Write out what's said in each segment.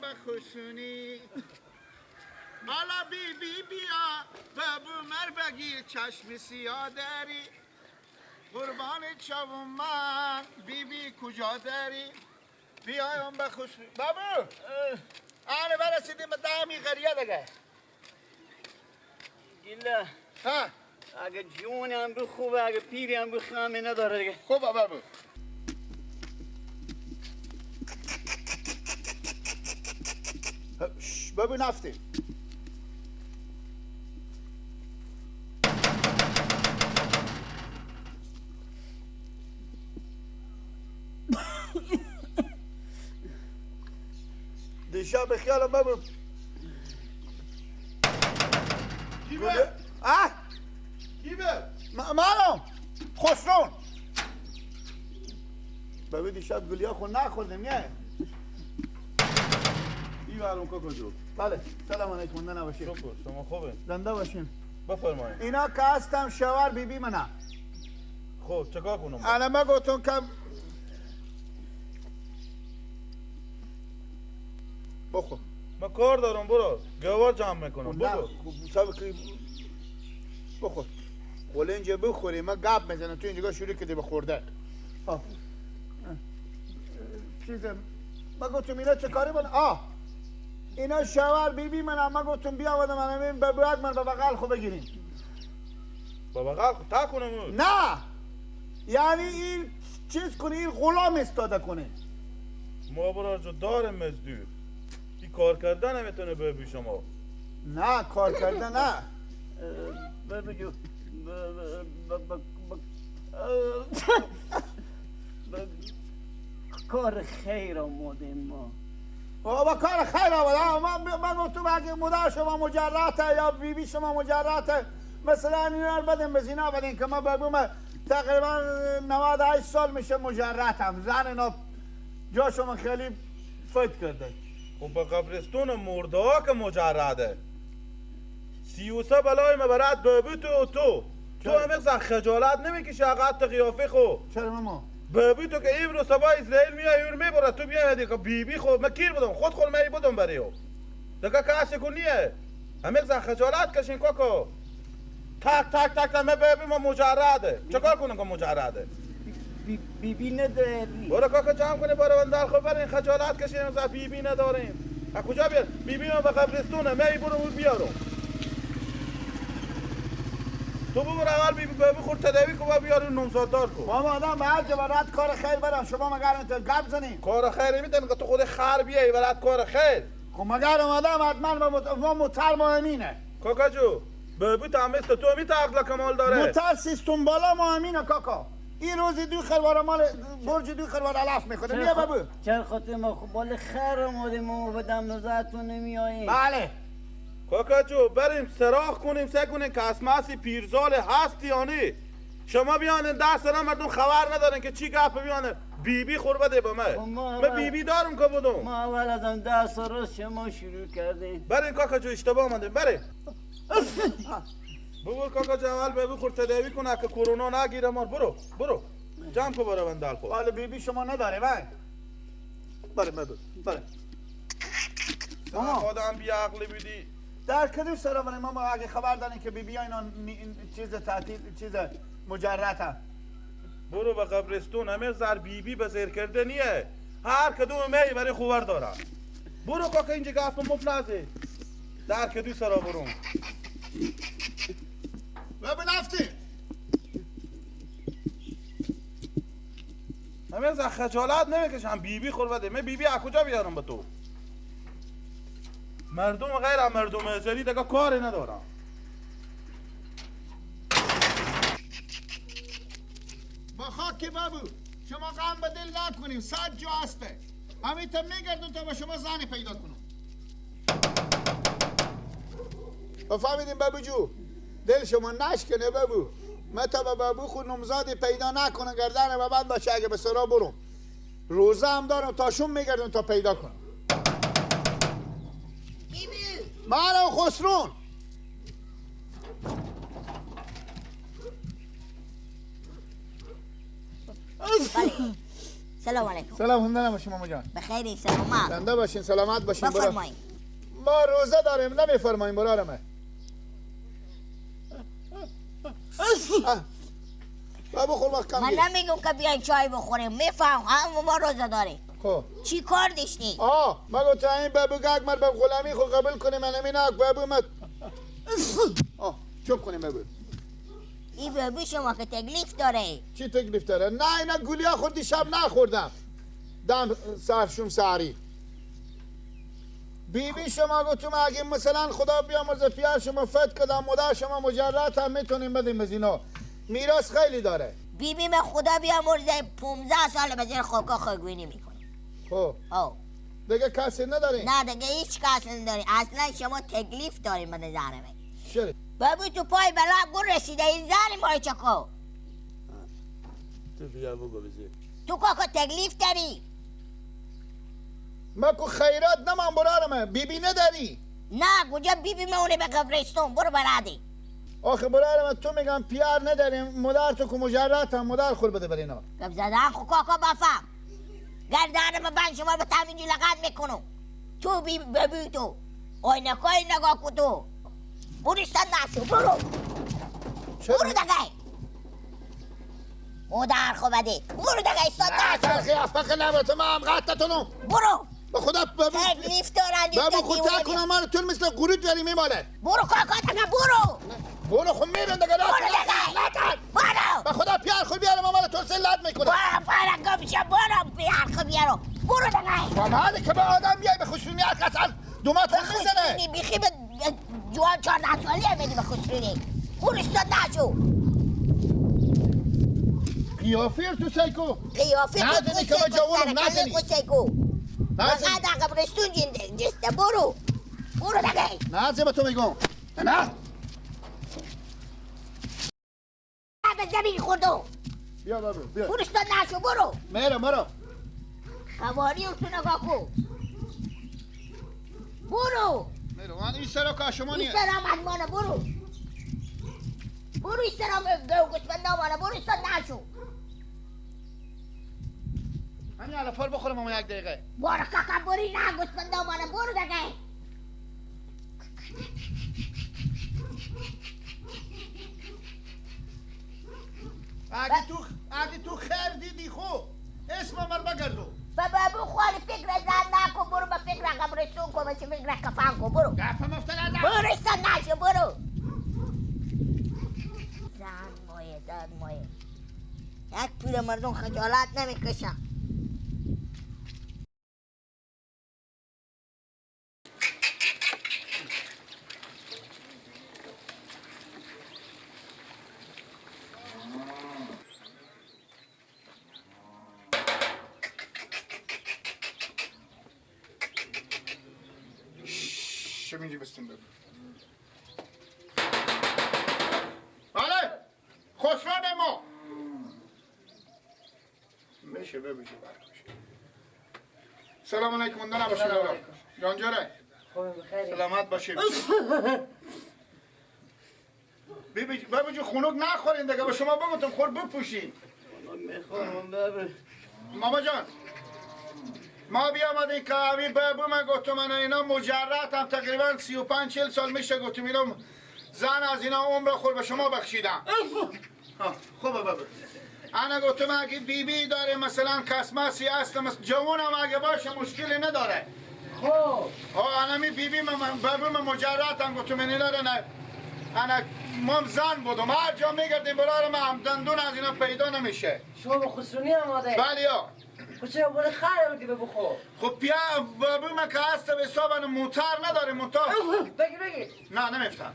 بخشونی حالا بی بی بیا بابو مر بگیر چشم سیاه داری قربان چاوم من بی بی کجا داری بیایم بخشونی بابو آره برسیدیم به دهمی قریه دیگه گله ها اگه جونی هم بخوبه اگه پیری هم بخوامه نداره دیگه خوبه بابو بابو نفتی دیشب خیالم بابو کی به؟ اه؟ کی به؟ منم خسرون بابو دیشب گلیا خود نخوردیم نه؟ ای کاکا جو بله سلام علیکم زنده نباشیم شکر شما خوبه زنده باشیم بفرمایید اینا که هستم شوهر بی بی منم خب چکار کنم الان ما گفتم که بخور من کار دارم برو گوار جمع میکنم بخور بخور قلنج بخوری ما گپ میزنم تو اینجا شروع کردی به خوردن چیز ما گفتم اینا چه کاری بن آه اینا شوهر بی بی منم ما گفتم بیا آمدم من به بوک من به بغل خو بگیریم به بغل خو تا کنم نه یعنی این چیز کنی این غلام استاده کنه ما برا جو دارم مزدور این کار کردن نمیتونه به شما نه کار کردن نه ببینو کار خیر آمدیم ما بابا کار خیر آمده من گفتم اگه مادر شما مجرده یا بیبی بی شما مجرده مثلا اینا رو بدیم به زینا بدیم که من بگم تقریبا 98 سال میشه مجردم زن اینا جا شما خیلی فکر کرده خب به قبرستون مرده ها که مجرده 33 بلای مبرد بابی تو تو تو هم خجالت نمیکشی اقعد قیافه خو چرا ماما بابی تو که امروز صبح اسرائیل میای اور میبره تو بیای دیگه بی بی خو من کیر بودم خود خود می بودم برای او دیگه کاش کنیه همه خجالت کشین کاکا تک تک تک من بابی ما مجرده چیکار کنم که مجرده بی بی, بی نداری برو کاکا جمع کنه برو بندر خو برین خجالت کشین از بی بی نداریم از کجا بیار بی بی ما به قبرستونه می برو اون بیارم تو ببر اول بی بی خور تداوی کو با بیارون نامزاددار کو بابا آدم به هر جا کار خیر برم شما مگر انت گپ زنی کار خیر میدن که تو خود خر بیای برات کار خیر خب مگر اومدم حتما ما متر مهمینه کاکا جو بابی تا مثل تو می عقل کمال داره متر سیستم بالا مهمینه کاکا این روزی دو خروار مال برج دو خروار علف میکنه بیا بابو چرا خاطر ما خب بال خیر اومدیم ما به دم نظرتون نمیاییم بله کاکا جو بریم سراخ کنیم سه کنیم که اسماسی پیرزال هست یا نی شما بیانن ده سره مردم خبر ندارن که چی گپ بیانن بی بی خور بده به من من بی بی دارم که بودم ما اول از آن 10 سال شما شروع کردیم بریم کاکا جو اشتباه ماندیم بریم ببر کاکا جو اول بی خور تداوی کنه که کرونا نگیره ما برو برو جمع کو برو بندال خور حالا بی بی شما نداره بله بله بله آدم بی عقلی بودی در کدوم سرا ما اگه خبر داریم که بی بی اینا چیز تعطیل چیز مجرد هم. برو به قبرستون همه زر بی بی به زیر کرده نیه هر کدوم می برای خبر داره برو کاکا اینجا گپ مفت نزه در کدوم سرا برو بابا نفتی همه زر خجالت نمیکشم بی بی خور بده من بی بی از کجا بیارم به تو مردم غیر مردم ازلی دیگه کاری ندارم با خاک بابو شما غم به دل نکنیم صد جا هسته همین تا میگردون تا با شما زنی پیدا کنم بفهمیدیم بابو جو دل شما نشکنه بابو من تا به بابو خود نمزادی پیدا نکنه گردن و بعد باشه اگه به سرا برم روزه هم دارم تا شون میگردون تا پیدا کنم منم خسرون بله. سلام علیکم. سلام هندنم شما ماما جان. بخیر سلامت. زنده باشین سلامت باشین. بفرمایید. ما روزه داریم نمیفرماییم برارمه. بابا خور وقت کم. من نمیگم که بیاین چای بخوریم، میفهم هم ما روزه داریم. خب چی کار داشتی؟ آه ما گفتم این بابو گگ مر به غلامی خو قبول کنیم من امینا بابو مت. آه چوب کنیم بابو. این بابو شما که تکلیف داره. چی تکلیف داره؟ نه اینا گولیا خوردی شب نخوردم. دم سرشوم ساری. بی بی شما گفتم اگه مثلا خدا بیامرزه پیار شما فت کدام مادر شما مجرد هم میتونیم بدیم از اینا. میراث خیلی داره. بی بی من خدا بیامرزه 15 سال به زیر خاکا خاکوینی میکنه. خب آه دیگه کسی نداری؟ نه دیگه هیچ کسی نداری. اصلا شما تکلیف داریم به نظر من. چرا؟ بابو تو پای بلا گور رسیده این زن مای چکو. تو بیا بگو بزی. تو کاکا تکلیف داری؟ ما کو خیرات نمان برارمه. بی بی نداری؟ نه کجا بی بی مونه به قبرستون برو برادی. آخه برارم تو میگم پیار نداریم مادر تو کو مجرد هم مادر خور بده بر اینا. گپ زدن خو کاکا بفهم. گردن من بند شما به تمینجی لغت میکنم. تو بی ببی تو آینکای نگاه کن تو. برو استاد نشو برو. برو دیگه. مادر خو بده. برو دیگه استاد نشو. نه ترخی افق نبات ما هم قطعتونم. برو. به خدا بابو تکلیف دارن. بابو خود تک کنم من تو مثل قروت داری میماله. برو کاکا دیگه برو. برو خب میرن دیگه. برو دیگه. برو. به خدا پیار خود بیارم مامان تو سه لط میکنه. برو برو گمشو برو پیار خود بیارم. برو دیگه. با مالی که به آدم بیای به خشونی قطعا دومات میزنه. بیخی به جوان 14 سالی میدی به خشونی. برو استاد نشو. قیافیر تو سیکو. قیافیر تو سیکو. تو سیکو. فقط قبرستون جسته برو. برو دیگه. نه به تو میگم. نه. به زمین خوردو. بیا بابا بیا. برو استاد نشو برو. میرم برو. خواری تو نگاه کن. برو. میرم من این سرا که شما این سرا مدمانه برو. برو این سرا گوسفندا مانه برو استاد نشو. همین الان بخورم اما یک دقیقه. برو کاکا بری نه گوسفندا مانه برو دیگه. اگه تو خیر دیدی خو اسم من بگردو. بابا خواهی فکر زن نکن برو به فکر قبرستون کن به فکر کفن کن برو. گفم افتاده. برو استاد نشو برو. زن مایه زن مایه. یک پیر مردم خجالت نمیکشن. بله خسران ما میشه ببیشه برکشه. سلام علیکم دنا باشید. جان جاره سلامت باشید. بابا جو خنک نخورین دیگه به شما بگم خور بپوشین. میخورم بابا. ماما جان ما بیامدیم که همین بابو من گفتم من اینا مجرد هم تقریبا 35-40 سال میشه گفتم اینا زن از اینا عمر خور به شما بخشیدم. خوبه بابا. انا گفتم اگه بی بی داره مثلا کسمسی هست مثلا جوان هم اگه باشه مشکلی نداره. خب آه انا می بی بی من بابو من مجرد هم گفتم اینا رو نه. انا مام زن بودم هر جا میگردیم برای من هم دندون از اینا پیدا نمیشه. شما به خسرونی آماده؟ بله یا. خب چرا برای خر آوردی به بخور؟ خب پیا بابو من که هست به حساب انا موتر نداره موتر. بگی بگی. نه نمیفتم.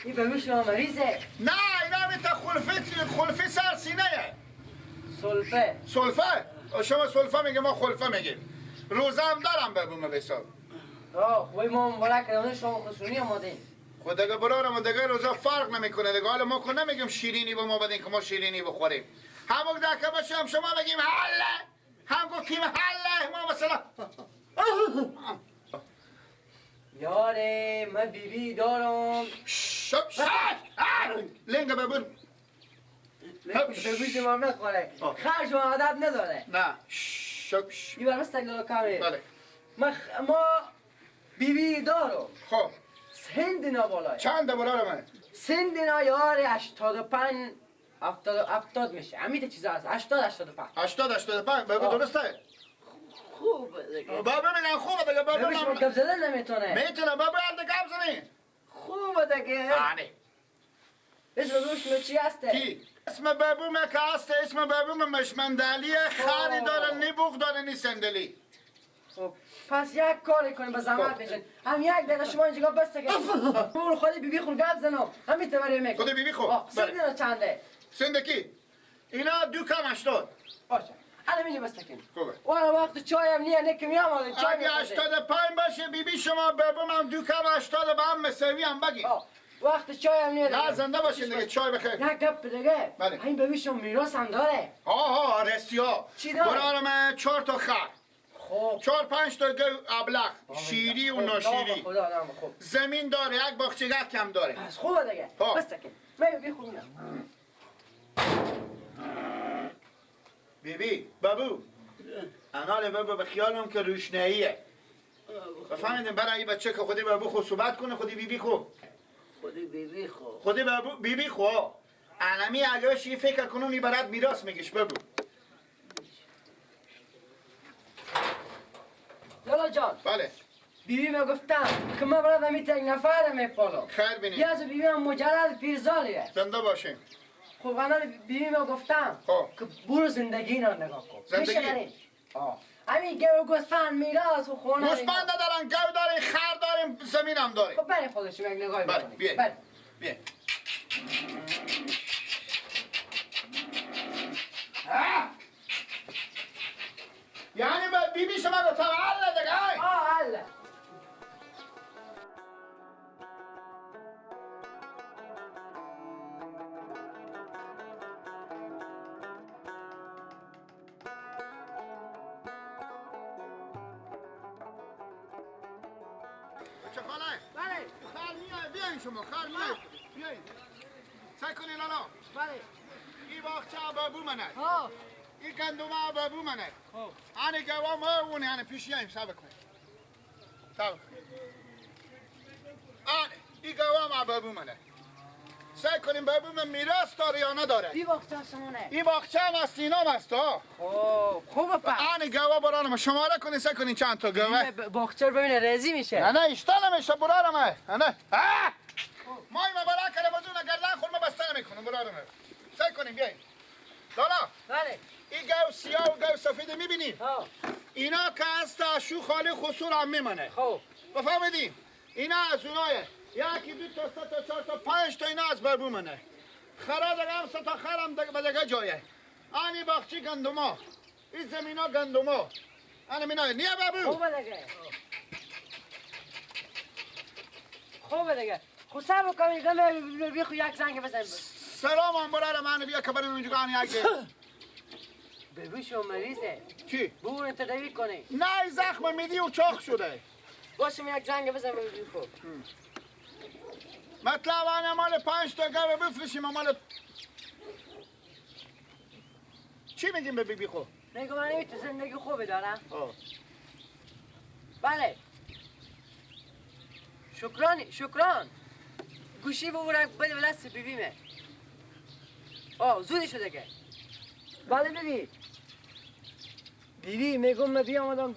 این بابو شما مریضه؟ نه اینا میتا خلفی سر سینه. سلفه. سلفه؟ شما سلفه میگه ما خلفه میگیم. روزه هم دارم بابو من به حساب. آه خوبی ما مبارک کردم شما خسرونی آماده. خب دیگه برارم دیگه روزا فرق نمیکنه دیگه. حالا ما که نمیگیم شیرینی به ما بدین که ما شیرینی بخوریم. همون دکه باشیم شما بگیم حله هم گفتیم حله ما مثلا یاره من بیبی دارم. شب شب لنگه ببر ببوش ما میخوره. خر شما عادت نداره. نه شک این بر لالا کاری. بله. ما بیبی دارم. خب سند اینا بالاه. چند بالا رو من؟ سند اینا یار 85 70 میشه. همین چیزا هست. 80 85. 80 85 بابا درسته؟ خوب دیگه. بابا میگن خوبه دیگه بابا. شما گپ زدن نمیتونه. میتونه بابا گپ زنی. خوبه دیگه. آره. اسم روش چی هسته؟ کی؟ اسم بابوم که هسته، اسم بابوم مشمندلیه، خری داره، نی بوق داره، نی صندلی. خب پس یک کاری کنیم به زحمت بشین. هم یک دقیقه شما اینجا بس که برو خودی بیبی خون گپ زنم. همین تبری میکنم. خودی بیبی خون. سند چنده؟ سند کی؟ اینا دو کم 80. باشه. الان اینجا بس کنیم. خوبه. والا وقت چای هم نیه، نکم میام چای. اگه 85 باشه بیبی شما بابوم هم دو کم 80 به هم مساوی هم بگین. وقت چای هم نیه. نه زنده باشین دیگه چای بخیر. نه گپ دیگه. بله. این ببین میراث هم داره. ها رسیا. چی داره؟ برای من 4 تا خر. خب 4 5 تا گو ابلغ شیری و ناشیری. خدا نام خوب. زمین داره، یک باغچه کم داره. پس خوبه دیگه. بس تکن. من بی خوب. بیبی بابو انال بابو به خیالم که روشناییه. بفهمیدم برای بچه که خودی بابو خو صحبت کنه، خودی بیبی خو. خودی بیبی خو. خودی بابو بیبی خو. انمی اگه شی فکر کنونی برات میراث میگیش بابو. لالا جان. بله. بیبی می گفتم که من برات همین یک نفر میپالم. خیر بینیم. یه از بیبی هم مجرد پیرزالیه. زنده باشیم. خب انا بیبی می گفتم که برو زندگی اینا نگاه کن. زندگی؟ همین گو گوسفند میراث و خونه. گوسفند دارن، گو داریم، خر داریم، زمین هم داریم. خب بریم خودشون یک نگاهی بکنیم. بله. بیا. یعنی بیبی شما گفتم الله دیگه. آه الله. چه خاله؟ بله. خر میای، بیاین شما، خر میای. بیاین. سعی کنین لالا. بله. این باغچه بابو منه. ها. این گندم بابو منه. خب. آن گوا ما اونه، آن پیش یایم صبر کن. صبر کن. آن این گوا ما بابو منه. سعی کنیم بابو من میراث داره یا نداره. این باغچه شمونه. این باغچه هم است، اینا هم است. خب خوب پس. آن گوا برانم شماره کنین، سعی کنین چند تا گوا. باغچه رو ببینه رزی میشه. نه نه اشتا نمیشه برارم. نه. مای مبارک کنه بازون گردن خورما بسته نمیکنم برارم. سعی کنیم بیاین. لالا. بله. این گاو سیاه و گاو سفید میبینیم. اینا که هست شو خالی خسور هم میمانه. خب. بفهمیدیم؟ اینا از اونایه. یکی دو تا سه تا 4 تا 5 تا اینا از بابو منه. خرا دیگه هم سه تا خرم دیگه به دیگه جایه. آنی باغچه گندما. این زمینا گندما. آنی مینا نیه بابو. خوبه دیگه. خوبه دیگه. خب صبر کن میگم بیا خو یک زنگ بزن. سلام هم برای من بیا که بریم اینجا آنی یک. ببین شما مریضه. چی؟ برو تداوی کنی. نه زخم میدی و چاق شده. باشه یک زنگ بزن ببین خوب. مطلب آن مال 5 تا گاو بفروشیم مال چی میگیم به بیبی خو؟ میگم من تو زندگی خوبی دارم. بله. شکران شکران. گوشی ببرم بده به دست بیبیمه. زودی شده که. بله بیبی. بیبی میگم من بیامدم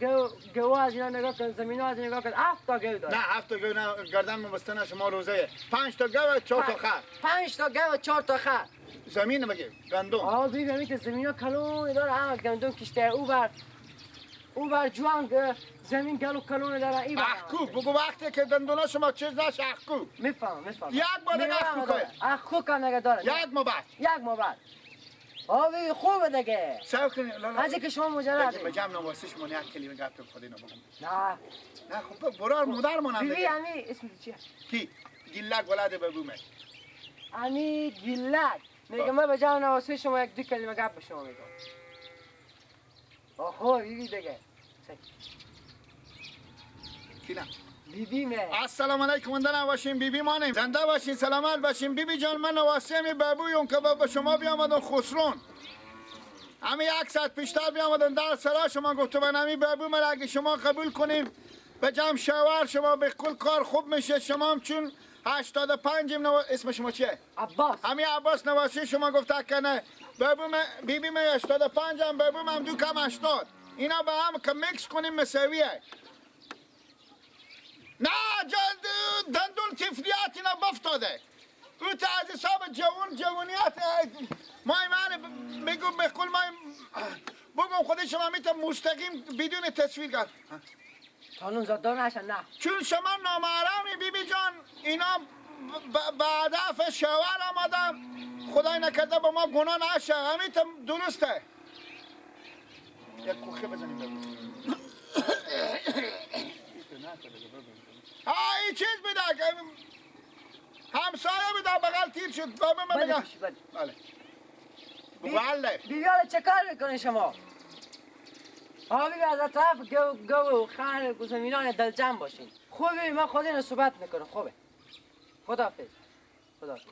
گو از اینا نگاه کن، زمین از نگاه کن، 7 تا گو داره. نه 7 تا گو نه، گردن مبسته نه شما روزه. 5 تا گو و 4 تا خر. 5 تا گو و 4 تا خر. زمین مگه گندم؟ بیبی همین که زمینا کلون داره، هم گندم کشته، او بر جوان زمین گلو کلون داره. ای بر احکو بگو وقتی که دندونا شما چیز نشه احکو. میفهمم. یک بار دیگه احکو کن. احکو کن دیگه داره. یک مبعد. یک مبعد. آبی خوبه دیگه. صبر کنید لالا. از اینکه شما مجرد. به جمع نواسه شما یک کلمه گپ خودی نبگم. نه نه خب برار مادر مونم دیگه. بیبی امی اسم چیه؟ کی؟ گیلک ولد بابومه. امی گیلک. میگم من به جمع نواسه شما یک دو کلمه گپ به شما میگم. آخو بیبی دیگه. کینا؟ بیبی مه. السلام علیکم زنده باشین بیبی مانیم. زنده باشین سلامت باشین بیبی جان. من نواسه می بابویون که با شما بیامدم خسرون. همین یک ساعت پیشتر بیامدن در سرا شما گفت من همین بابو من اگه شما قبول کنیم به جمع شوهر شما به کل کار خوب میشه. شما هم چون 85 اسم شما چیه؟ عباس. همین عباس نواسی شما گفت که نه بابو من بیبی من 85 هم بابو من دو کم 80 اینا با هم که میکس کنیم مساویه. نه دندون تفلیات اینا بفتاده او تا از حساب جوانیت ما من میگم به کل ما بگم خود شما میتونم مستقیم بدون تصویر کرد. تانون زادار نشن نه چون شما نامحرمی بیبی جان اینا به هدف شوهر آمدم خدای نکرده با ما گناه نشه همین درسته. یک کوخه بزنیم بگو. این چیز بده همسایه بده بغل تیر شد بابا من بگم. بله بله بیبیاله چه کار میکنی شما؟ آقا بیبی از طرف گو خر گوزمینان دلجم باشین. خوبه من خود اینو صحبت میکنم. خوبه خداحافظ. خداحافظ.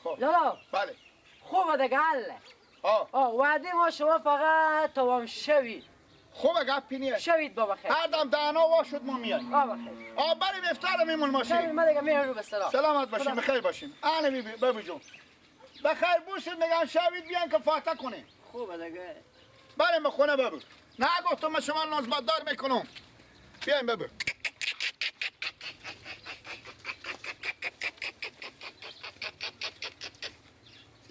خب لالا بله خوبه دیگه حله. آه وعده ما شما فقط تمام شوید. خوبه گپی نیه. شوید بابا خیر. هر دم دهنا وا شد ما میاییم. آه بخیر. آه بریم افطار میمون ماشین. من دیگه میرم رو به سلام. سلامت باشین بخیر باشین. اهل بیبی بابا جون. بخیر باشین میگم شوید بیان که فاتحه کنیم. خوبه دیگه. بریم به خونه بابا. نه گفتم من شما نزبت دار میکنم. بیایم بابا.